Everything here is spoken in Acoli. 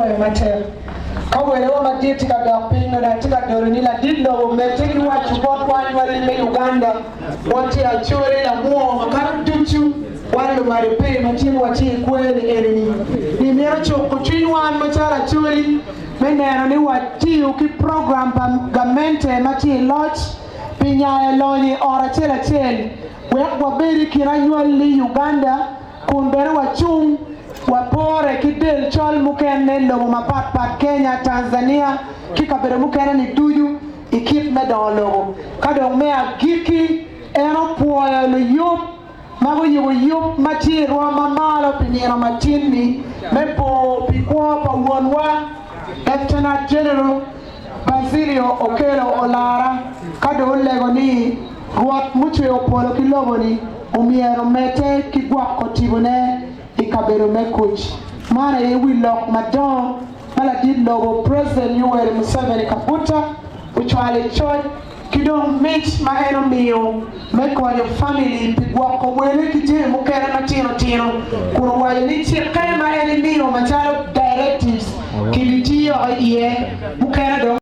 Apwoyo matek. Ka welewa madit tye ka dok piny nongo atye ka dolo ni ladit lobo medde ki waco bot wan wali me Uganda wan tye Acholi lamwor makato ducu wan lumado pee ma cen watye i kwer ni eni ni mito cuko cwiny wan macalo Acholi me neno ni watiyo ki program pa gamente ma tye i loc pi nyayo lonyo i ot acel acel wek wabed i kin anywalli Uganda kun bene wacung wapore ki del col mukene lobo mapat pat Kenya, Tanzania ki kabedo mukene ni ducu i kit me dongo lobo. Ka dong me agikki en opwoyo luyub ma guyubo yub ma tye i rwom ma malo pi nino matin-ni me po pi kwo pa wonwa Lieutenant General Bazilio Okello Olara ka dong olego ni Rwot mucweyo polo ki lobo-ni omyero omedde ki gwoko tipone i kabedo me kuc. Man aye wi lok madongo ma ladit lobo President Yoweri Museveni Kaguta ocwalo i coc ki dong mic ma en omiyo me konyo famili pi gwoko wele ki jami mukene matino tino kun owaco ni cikke ma en emiyo macalo directives kibitiyo iye mukene dong.